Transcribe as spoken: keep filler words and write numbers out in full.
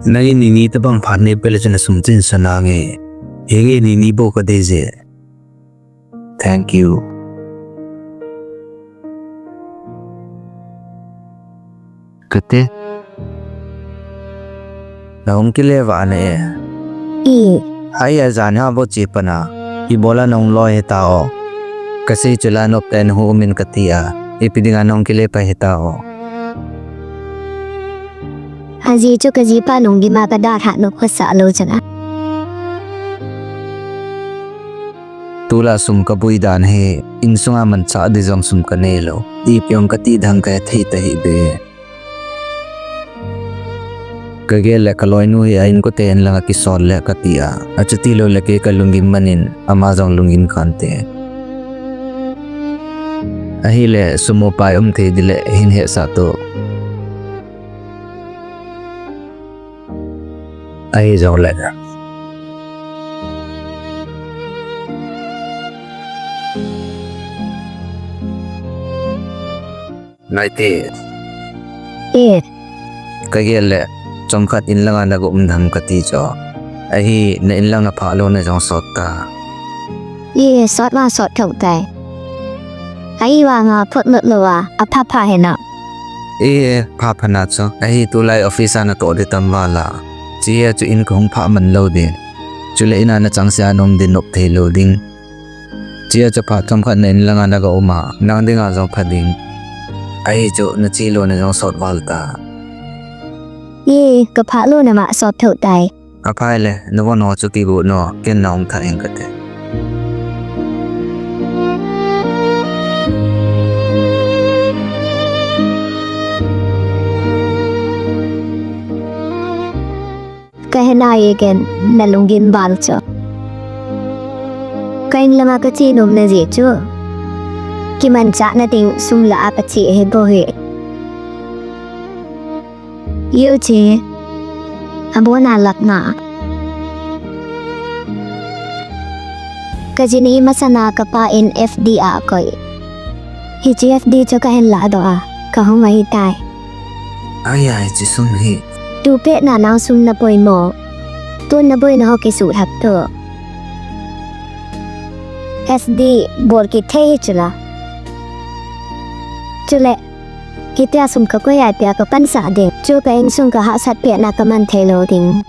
Nangin nini tabang phat nei pele chun asum chin sa nange. Henge nini bou kadei je. Thank you. Kate. Nahung kile vah na e. I. Ai ajan ha bou che pana. Ibola nahung loi hita o. Kasei chu la nop ten hu min kati a. Ipi dinga nahung kile pai hita o. Aji chu kajipa nung gima kadalha nop kasa lou chana. Tula sum kabui dan hi, insunga manchah di jong sum kanei lou. Ipi ong kati dang kathei tahih be. Kagel le kaloinu hi a inkote in langa kisol le kati a. Achuti lou le kei kalunggim manin, ama jong lunggim kante. Ahile, sum upai um thei di le hin hesah tu. Ahi jong le. Naite. E. Kagel le, chomkhat in langa naga um dam kati cho. Ahi, na in langa phah lou na jong sot ta. E, sot ma sot thou tai. Ahi vanga phot lut lou a, apha pha hena. E, pha pha na cho. Ahi tulai office a natoh di tam vala. Chia chu in kahung phah man lou di. Chule ina nachang se a nom di nop thei lou ding. Chia chu phat chomkhat na in langa naga um a, nang dinga jong pha ding. Ahi chu nache lou na jong sot val ta. E, kaphah lou na ma sot thou tai. Aphai le, navon ho chu kigo no, ken nahung thah ing kate. Kahe nai e ken, nalunggim val cho. Ka in langa kache nom na ji chu. Kimanchah na ding sum la a kache he bou hi. Yu che, abona lak nga. Kajini masana kapa in F D a koi. Hiche F D chu kahin ladoh a, kahung ahi tai. Ai ai, hiche sum hi. Tu pet na nang sum napoimo. Tun naboina ho kisuhlhap tu. F D bol kit thei hi chula. Chule. Hitia sum kakoi a pia kapansah ding. Chu ka insung kahahsat pia na kaman thei lou ding.